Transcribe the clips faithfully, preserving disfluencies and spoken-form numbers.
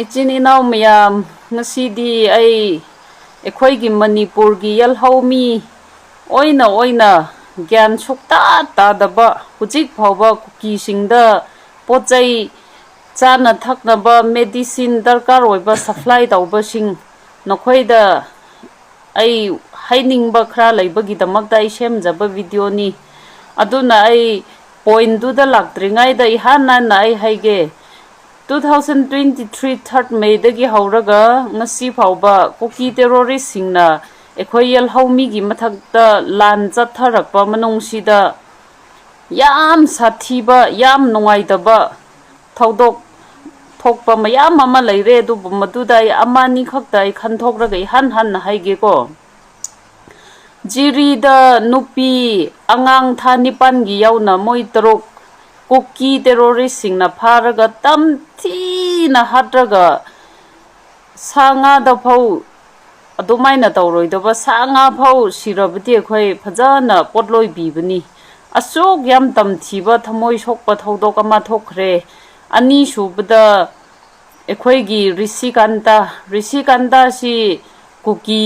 ꯏꯆꯤꯟ ꯏꯅꯥꯎ ꯃꯌꯥꯝ, ꯉꯁꯤꯗꯤ ꯑꯩ ꯑꯩꯈꯣꯏꯒꯤ ꯃꯅꯤꯄꯨꯔꯒꯤ ꯌꯦꯜꯍꯧꯃꯤ ꯑꯣꯏꯅ ꯑꯣꯏꯅ ꯒ꯭ꯌꯥꯟ ꯁꯨꯛꯇꯥ ꯇꯥꯗꯕ, ꯍꯧꯖꯤꯛ ꯐꯥꯎꯕ ꯀꯨꯀꯤꯁꯤꯡꯗ ꯄꯣꯠ ꯆꯩ, ꯆꯥꯅ ꯊꯛꯅꯕ, ꯃꯦꯗꯤꯁꯤꯟ ꯗꯔꯀꯥꯔ ꯑꯣꯏꯕ ꯁꯄ꯭ꯂꯥꯏ ꯇꯧꯕꯁꯤꯡ, ꯅꯈꯣꯏꯗ ꯑꯩ ꯍꯥꯏꯅꯤꯡꯕ ꯈꯔ ꯂꯩꯕꯒꯤꯗꯃꯛꯇ ꯑꯩ ꯁꯦꯝꯖꯕ ꯚꯤꯗꯤꯑꯣꯅꯤ꯫ ꯑꯗꯨꯅ ꯑꯩ ꯄꯣꯏꯟꯗꯨꯗ ꯂꯥꯛꯇ꯭ꯔꯤꯉꯩꯗ ꯏꯍꯥꯟ ꯍꯥꯟꯅ ꯑꯩ ꯍꯥꯏꯒꯦ, two thousand twenty three third Mayꯗꯒꯤ ꯍꯧꯔꯒ ꯉꯁꯤ ꯐꯥꯎꯕ ꯀꯨꯀꯤ ꯇꯦꯔꯣꯔꯤꯁꯁꯤꯡꯅ ꯑꯩꯈꯣꯏ ꯌꯦꯜꯍꯧꯃꯤꯒꯤ ꯃꯊꯛꯇ ꯂꯥꯟ ꯆꯠꯊꯔꯛꯄ ꯃꯅꯨꯡꯁꯤꯗ ꯌꯥꯝ ꯁꯥꯊꯤꯕ, ꯌꯥꯝ ꯅꯨꯡꯉꯥꯏꯇꯕ ꯊꯧꯗꯣꯛ ꯊꯣꯛꯄ ꯃꯌꯥꯝ ꯑꯃ ꯂꯩꯔꯦ꯫ ꯑꯗꯨꯕꯨ ꯃꯗꯨꯗ ꯑꯩ ꯑꯃ ꯑꯅꯤ ꯈꯛꯇ ꯑꯩ ꯈꯟꯊꯣꯛꯂꯒ ꯏꯍꯥꯟ ꯍꯥꯟꯅ ꯍꯥꯏꯒꯦꯀꯣ꯫ ꯖꯤꯔꯤꯗ ꯅꯨꯄꯤ ꯑꯉꯥꯡ ꯊꯥ ꯅꯤꯄꯥꯟꯒꯤ ꯌꯥꯎꯅ ꯃꯣꯏ ꯇꯔꯨꯛ ꯀꯨꯀꯤ ꯇꯦꯔꯣꯔꯤꯁꯁꯤꯡꯅ ꯐꯥꯔꯒ ꯇꯝꯊꯤꯅ ꯍꯥꯠꯂꯒ ꯁꯥ ꯉꯥꯗ ꯐꯥꯎ ꯑꯗꯨꯃꯥꯏꯅ ꯇꯧꯔꯣꯏꯗꯕ, ꯁꯥ ꯉꯥ ꯐꯥꯎ ꯁꯤꯔꯕꯗꯤ ꯑꯩꯈꯣꯏ ꯐꯖꯅ ꯄꯣꯠꯂꯣꯏ ꯄꯤꯕꯅꯤ꯫ ꯑꯁꯨꯛ ꯌꯥꯝ ꯇꯝꯊꯤꯕ ꯊꯃꯣꯏ ꯁꯣꯛꯄ ꯊꯧꯗꯣꯛ ꯑꯃ ꯊꯣꯛꯈ꯭ꯔꯦ꯫ ꯑꯅꯤꯁꯨꯕꯗ ꯑꯩꯈꯣꯏꯒꯤ ꯔꯤꯁꯤꯀꯥꯟꯇ, ꯔꯤꯁꯤꯀꯥꯟꯇꯁꯤ ꯀꯨꯀꯤ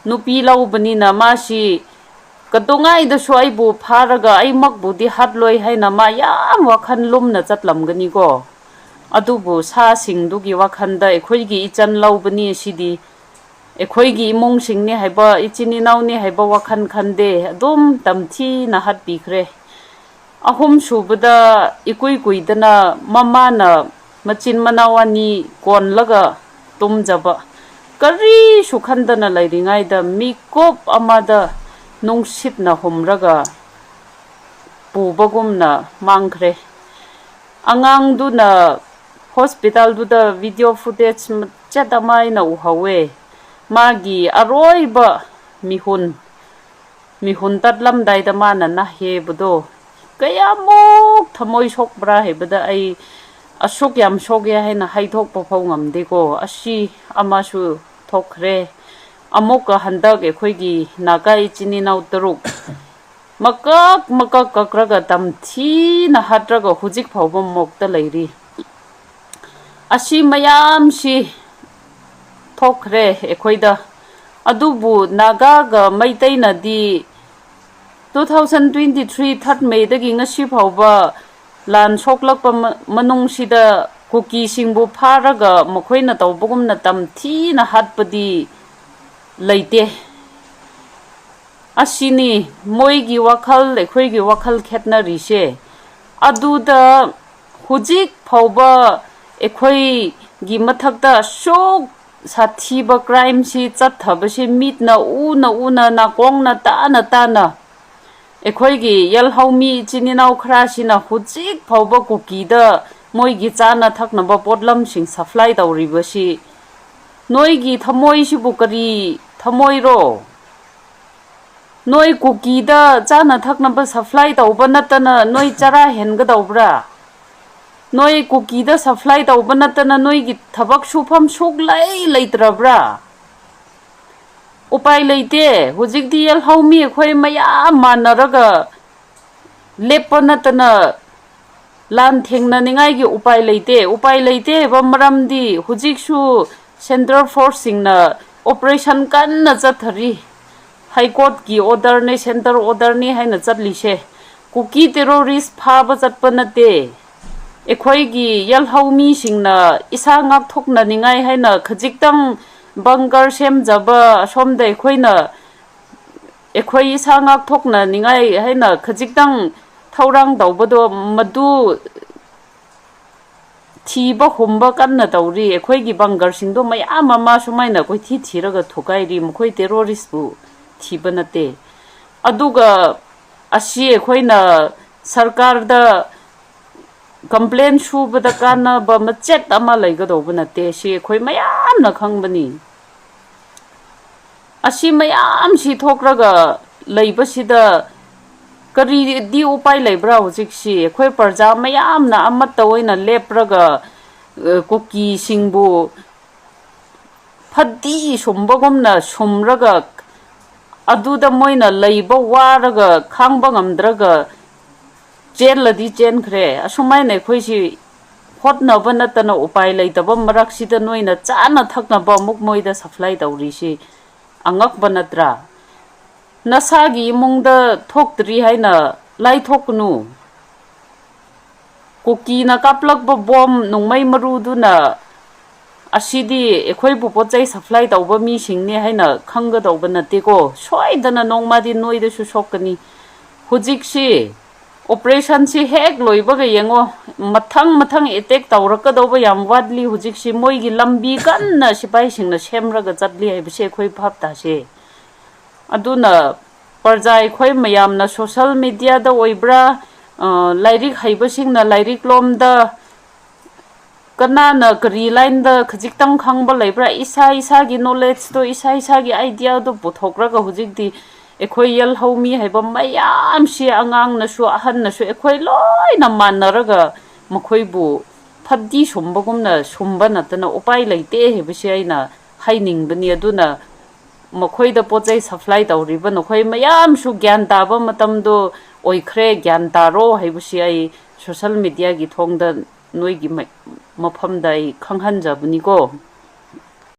ꯅꯨꯄꯤ ꯂꯧꯕꯅꯤꯅ ꯃꯥꯁꯤ ꯀꯩꯗꯧꯉꯩꯗꯁꯨ ꯑꯩꯕꯨ ꯐꯥꯔꯒ ꯑꯩꯃꯛꯄꯨꯗꯤ ꯍꯥꯠꯂꯣꯏ ꯍꯥꯏꯅ ꯃꯥ ꯌꯥꯝ ꯋꯥꯈꯜ ꯂꯨꯝꯅ ꯆꯠꯂꯝꯒꯅꯤꯀꯣ꯫ ꯑꯗꯨꯕꯨ ꯁꯥꯁꯤꯡꯗꯨꯒꯤ ꯋꯥꯈꯜꯗ ꯑꯩꯈꯣꯏꯒꯤ ꯏꯆꯟ ꯂꯧꯕꯅꯤ ꯁꯤꯗꯤ, ꯑꯩꯈꯣꯏꯒꯤ ꯏꯃꯨꯡꯁꯤꯡꯅꯤ ꯍꯥꯏꯕ, ꯏꯆꯤꯟ ꯏꯅꯥꯎꯅꯤ ꯍꯥꯏꯕ ꯋꯥꯈꯜ ꯈꯟꯗꯦ, ꯑꯗꯨꯝ ꯇꯝꯊꯤꯅ ꯍꯥꯠꯄꯤꯈ꯭ꯔꯦ꯫ ꯑꯍꯨꯝꯁꯨꯕꯗ ꯏꯀꯨꯏ ꯀꯨꯏꯗꯅ ꯃꯃꯥꯅ ꯃꯆꯤꯟ ꯃꯅꯥꯎ ꯑꯅꯤ ꯀꯣꯟꯂꯒ ꯇꯨꯝꯖꯕ, ꯀꯔꯤꯁꯨ ꯈꯟꯗꯅ ꯂꯩꯔꯤꯉꯩꯗ ꯃꯤꯀꯨꯞ ꯑꯃꯗ ꯅꯨꯡꯁꯤꯠꯅ ꯍꯨꯝꯔꯒ ꯄꯨꯕꯒꯨꯝꯅ ꯃꯥꯡꯈ꯭ꯔꯦ꯫ ꯑꯉꯥꯡꯗꯨꯅ ꯍꯣꯁꯄꯤꯇꯥꯜꯗꯨꯗ ꯚꯤꯗꯤꯑꯣ ꯐꯨꯇꯦꯖ ꯃꯆꯦꯠ ꯑꯃ ꯑꯩꯅ ꯎꯍꯧꯋꯦ꯫ ꯃꯥꯒꯤ ꯑꯔꯣꯏꯕ ꯃꯤꯍꯨꯟ, ꯃꯤꯍꯨꯟ ꯇꯠꯂꯝꯗꯥꯏꯗ ꯃꯥꯅ ꯅꯥꯍꯦꯕꯗꯣ ꯀꯌꯥꯃꯨꯛ ꯊꯃꯣꯏ ꯁꯣꯛꯄ꯭ꯔꯥ ꯍꯥꯏꯕꯗ ꯑꯩ ꯑꯁꯨꯛ ꯌꯥꯝ ꯁꯣꯛꯑꯦ ꯍꯥꯏꯅ ꯍꯥꯏꯗꯣꯛꯄ ꯐꯥꯎ ꯉꯝꯗꯦꯀꯣ꯫ ꯑꯁꯤ ꯑꯃꯁꯨ ꯊꯣꯛꯈ꯭ꯔꯦ꯫ ꯑꯃꯨꯛꯀ ꯍꯟꯗꯛ ꯑꯩꯈꯣꯏꯒꯤ ꯅꯥꯒꯥ ꯏꯆꯤꯟ ꯏꯅꯥꯎ ꯇꯔꯨꯛ ꯃꯀꯛ ꯃꯀꯛ ꯀꯛꯔꯒ ꯇꯝꯊꯤꯅ ꯍꯥꯠꯔꯒ ꯍꯧꯖꯤꯛ ꯐꯥꯎꯕ ꯃꯣꯛꯇ ꯂꯩꯔꯤ꯫ ꯑꯁꯤ ꯃꯌꯥꯝꯁꯤ ꯊꯣꯛꯈ꯭ꯔꯦ ꯑꯩꯈꯣꯏꯗ꯫ ꯑꯗꯨꯕꯨ ꯅꯥꯒꯥꯒ ꯃꯩꯇꯩꯅꯗꯤ two thousand twenty three third Mayꯗꯒꯤ ꯉꯁꯤ ꯐꯥꯎꯕ ꯂꯥꯟ ꯁꯣꯛꯂꯛꯄ ꯃ-, ꯃꯅꯨꯡꯁꯤꯗ ꯀꯨꯀꯤꯁꯤꯡꯕꯨ ꯐꯥꯔꯒ ꯃꯈꯣꯏꯅ ꯇꯧꯕꯒꯨꯝꯅ ꯇꯝꯊꯤꯅ ꯍꯥꯠꯄꯗꯤ ꯂꯩꯇꯦ꯫ ꯑꯁꯤꯅꯤ ꯃꯣꯏꯒꯤ ꯋꯥꯈꯜ, ꯑꯩꯈꯣꯏꯒꯤ ꯋꯥꯈꯜ ꯈꯦꯠꯅꯔꯤꯁꯦ꯫ ꯑꯗꯨꯗ ꯍꯧꯖꯤꯛ ꯐꯥꯎꯕ ꯑꯩꯈꯣꯏꯒꯤ ꯃꯊꯛꯇ ꯑꯁꯨꯛ ꯁꯥꯊꯤꯕ crimeꯁꯤ ꯆꯠꯊꯕꯁꯤ ꯃꯤꯠꯅ ꯎꯅ ꯎꯅ, ꯅꯥꯀꯣꯡꯅ ꯇꯥꯅ ꯇꯥꯅ, ꯑꯩꯈꯣꯏꯒꯤ ꯌꯦꯜꯍꯧꯃꯤ ꯏꯆꯤꯟ ꯏꯅꯥꯎ ꯈꯔꯁꯤꯅ ꯍꯧꯖꯤꯛ ꯐꯥꯎꯕ ꯀꯨꯀꯤꯗ ꯃꯣꯏꯒꯤ ꯆꯥꯅ ꯊꯛꯅꯕ ꯄꯣꯠꯂꯝꯁꯤꯡ supply ꯇꯧꯔꯤꯕꯁꯤ, ꯅꯣꯏꯒꯤ ꯊꯃꯣꯏꯁꯤꯕꯨ ꯀꯔꯤ ꯊꯃꯣꯏꯔꯣ? ꯅꯣꯏ ꯀꯨꯀꯤꯗ ꯆꯥꯅ ꯊꯛꯅꯕ supply ꯇꯧꯕ ꯅꯠꯇꯅ ꯅꯣꯏ ꯆꯔꯥ ꯍꯦꯟꯒꯗꯧꯕ꯭ꯔꯥ? ꯅꯣꯏ ꯀꯨꯀꯤꯗ supply ꯇꯧꯕ ꯅꯠꯇꯅ ꯅꯣꯏꯒꯤ ꯊꯕꯛ ꯁꯨꯐꯝ ꯁꯨꯛꯂꯩ ꯂꯩꯇ꯭ꯔꯕ꯭ꯔꯥ? ꯎꯄꯥꯏ ꯂꯩꯇꯦ꯫ ꯍꯧꯖꯤꯛꯇꯤ ꯌꯦꯜꯍꯧꯃꯤ ꯑꯩꯈꯣꯏ ꯃꯌꯥꯝ ꯃꯥꯟꯅꯔꯒ ꯂꯦꯞꯄ ꯅꯠꯇꯅ ꯂꯥꯟ ꯊꯦꯡꯅꯅꯤꯡꯉꯥꯏꯒꯤ ꯎꯄꯥꯏ ꯂꯩꯇꯦ꯫ ꯎꯄꯥꯏ ꯂꯩꯇꯦ ꯍꯥꯏꯕ ꯃꯔꯝꯗꯤ ꯍꯧꯖꯤꯛꯁꯨ central forceꯁꯤꯡꯅ operation ꯀꯟꯅ ꯆꯠꯊꯔꯤ꯫ High Courtꯀꯤ orderꯅꯦ, centre orderꯅꯦ ꯍꯥꯏꯅ ꯆꯠꯂꯤꯁꯦ꯫ ꯀꯨꯀꯤ terrorist ꯐꯥꯕ ꯆꯠꯄ ꯅꯠꯇꯦ꯫ ꯑꯩꯈꯣꯏꯒꯤ ꯌꯦꯜꯍꯧ ꯃꯤꯁꯤꯡꯅ ꯏꯁꯥ ꯉꯥꯛꯊꯣꯛꯅꯅꯤꯡꯉꯥꯏ ꯍꯥꯏꯅ ꯈꯖꯤꯛꯇꯪ bunker ꯁꯦꯝꯖꯕ, ꯑꯁꯣꯝꯗ ꯑꯩꯈꯣꯏꯅ, ꯑꯩꯈꯣꯏ ꯏꯁꯥ ꯉꯥꯛꯊꯣꯛꯅꯅꯤꯡꯉꯥꯏ ꯍꯥꯏꯅ ꯈꯖꯤꯛꯇꯪ ꯊꯧꯔꯥꯡ ꯇꯧꯕꯗꯣ, ꯃꯗꯨ ꯊꯤꯕ ꯍꯨꯝꯕ ꯀꯟꯅ ꯇꯧꯔꯤ꯫ ꯑꯩꯈꯣꯏꯒꯤ bunkerꯁꯤꯡꯗꯣ ꯃꯌꯥꯝ ꯑꯃ ꯁꯨꯃꯥꯏꯅ ꯀꯣꯏꯊꯤ ꯊꯤꯔꯒ ꯊꯨꯒꯥꯏꯔꯤ꯫ ꯃꯈꯣꯏ terroristꯄꯨ ꯊꯤꯕ ꯅꯠꯇꯦ꯫ ꯑꯗꯨꯒ ꯑꯁꯤ ꯑꯩꯈꯣꯏꯅ ꯁꯔꯀꯥꯔꯗ complain ꯁꯨꯕꯗ ꯀꯥꯟꯅꯕ ꯃꯆꯦꯠ ꯑꯃ ꯂꯩꯒꯗꯧꯕ ꯅꯠꯇꯦ꯫ ꯁꯤ ꯑꯩꯈꯣꯏ ꯃꯌꯥꯝꯅ ꯈꯪꯕꯅꯤ꯫ ꯑꯁꯤ ꯃꯌꯥꯝꯁꯤ ꯊꯣꯛꯂꯒ ꯂꯩꯕꯁꯤꯗ ꯀꯔꯤꯗꯤ ꯎꯄꯥꯏ ꯂꯩꯕ꯭ꯔꯥ? ꯍꯧꯖꯤꯛꯁꯤ ꯑꯩꯈꯣꯏ ꯄ꯭ꯔꯖꯥ ꯃꯌꯥꯝꯅ ꯑꯃꯠꯇ ꯑꯣꯏꯅ ꯂꯦꯞꯂꯒ, ꯑ, ꯀꯨꯀꯤꯁꯤꯡꯕꯨ ꯐꯗꯤ ꯁꯨꯝꯕꯒꯨꯝꯅ ꯁꯨꯝꯔꯒ, ꯑꯗꯨꯗ ꯃꯣꯏꯅ ꯂꯩꯕ ꯋꯥꯔꯒ ꯈꯥꯡꯕ ꯉꯝꯗ꯭ꯔꯒ ꯆꯦꯜꯂꯗꯤ ꯆꯦꯟꯈ꯭ꯔꯦ꯫ ꯑꯁꯨꯃꯥꯏꯅ ꯑꯩꯈꯣꯏꯁꯤ ꯍꯣꯠꯅꯕ ꯅꯠꯇꯅ ꯎꯄꯥꯏ ꯂꯩꯇꯕ ꯃꯔꯛꯁꯤꯗ ꯅꯣꯏꯅ ꯆꯥꯅ ꯊꯛꯅꯕ ꯑꯃꯨꯛ ꯃꯣꯏꯗ ꯁꯄ꯭ꯂꯥꯏ ꯇꯧꯔꯤꯁꯤ ꯑꯉꯛꯄ ꯅꯠꯇ꯭ꯔꯥ? ꯅꯁꯥꯒꯤ ꯏꯃꯨꯡꯗ ꯊꯣꯛꯇ꯭ꯔꯤ ꯍꯥꯏꯅ ꯂꯥꯏꯊꯣꯛꯀꯅꯨ꯫ ꯀꯨꯀꯤꯅ ꯀꯥꯞꯂꯛꯄ ꯕꯣꯝ ꯅꯣꯡꯃꯩ ꯃꯔꯨꯗꯨꯅ ꯑꯁꯤꯗꯤ ꯑꯩꯈꯣꯏꯕꯨ ꯄꯣꯠ ꯆꯩ ꯁꯄ꯭ꯂꯥꯏ ꯇꯧꯕ ꯃꯤꯁꯤꯡꯅꯦ ꯍꯥꯏꯅ ꯈꯪꯒꯗꯧꯕ ꯅꯠꯇꯦꯀꯣ꯫ ꯁꯣꯏꯗꯅ ꯅꯣꯡꯃꯗꯤ ꯅꯣꯏꯗꯁꯨ ꯁꯣꯛꯀꯅꯤ꯫ ꯍꯧꯖꯤꯛꯁꯤ ꯑꯣꯄꯔꯦꯁꯟꯁꯤ ꯍꯦꯛ ꯂꯣꯏꯕꯒ ꯌꯦꯡꯉꯣ, ꯃꯊꯪ ꯃꯊꯪ ꯑꯦꯇꯦꯛ ꯇꯧꯔꯛꯀꯗꯧꯕ ꯌꯥꯝ ꯋꯥꯠꯂꯤ꯫ ꯍꯧꯖꯤꯛꯁꯤ ꯃꯣꯏꯒꯤ ꯂꯝꯕꯤ ꯀꯟꯅ ꯁꯤꯐꯥꯏꯁꯤꯡꯅ ꯁꯦꯝꯔꯒ ꯆꯠꯂꯤ ꯍꯥꯏꯕꯁꯦ ꯑꯩꯈꯣꯏ ꯚꯥꯞ ꯇꯥꯁꯦ꯫ ꯑꯗꯨꯅ ꯄ꯭ꯔꯖꯥ ꯑꯩꯈꯣꯏ ꯃꯌꯥꯝꯅ ꯁꯣꯁꯦꯜ ꯃꯦꯗꯤꯌꯥꯗ ꯑꯣꯏꯕ꯭ꯔꯥ, ꯑ, ꯂꯥꯏꯔꯤꯛ ꯍꯩꯕꯁꯤꯡꯅ ꯂꯥꯏꯔꯤꯛ ꯂꯣꯝꯗ, ꯀꯅꯥꯅ ꯀꯔꯤ ꯂꯥꯏꯟꯗ ꯈꯖꯤꯛꯇꯪ ꯈꯪꯕ ꯂꯩꯕ꯭ꯔꯥ, ꯏꯁꯥ ꯏꯁꯥꯒꯤ ꯅꯣꯂꯦꯖꯇꯣ, ꯏꯁꯥ ꯏꯁꯥꯒꯤ ꯑꯥꯏꯗꯤꯌꯥꯗꯣ ꯄꯨꯊꯣꯛꯔꯒ ꯍꯧꯖꯤꯛꯇꯤ ꯑꯩꯈꯣꯏ ꯌꯦꯜꯍꯧꯃꯤ ꯍꯥꯏꯕ ꯃꯌꯥꯝꯁꯤ, ꯑꯉꯥꯡꯅꯁꯨ ꯑꯍꯟꯅꯁꯨ, ꯑꯩꯈꯣꯏ ꯂꯣꯏꯅ ꯃꯥꯟꯅꯔꯒ ꯃꯈꯣꯏꯕꯨ ꯐꯗꯤ ꯁꯨꯝꯕꯒꯨꯝꯅ ꯁꯨꯝꯕ ꯅꯠꯇꯅ ꯎꯄꯥꯏ ꯂꯩꯇꯦ ꯍꯥꯏꯕꯁꯤ ꯑꯩꯅ ꯍꯥꯏꯅꯤꯡꯕꯅꯤ꯫ ꯑꯗꯨꯅ ꯃꯈꯣꯏꯗ ꯄꯣꯠ ꯆꯩ ꯁꯄ꯭ꯂꯥꯏ ꯇꯧꯔꯤꯕ ꯅꯈꯣꯏ ꯃꯌꯥꯝꯁꯨ ꯒ꯭ꯌꯥꯟ ꯇꯥꯕ ꯃꯇꯝꯗꯣ ꯑꯣꯏꯈ꯭ꯔꯦ, ꯒ꯭ꯌꯥꯟ ꯇꯥꯔꯣ ꯍꯥꯏꯕꯁꯤ ꯑꯩ ꯁꯣꯁꯦꯜ ꯃꯦꯗꯤꯌꯥꯒꯤ ꯊꯣꯡꯗ ꯅꯣꯏꯒꯤ ꯃ-, ꯃꯐꯝꯗ ꯑꯩ ꯈꯪꯍꯟꯖꯕꯅꯤꯀꯣ꯫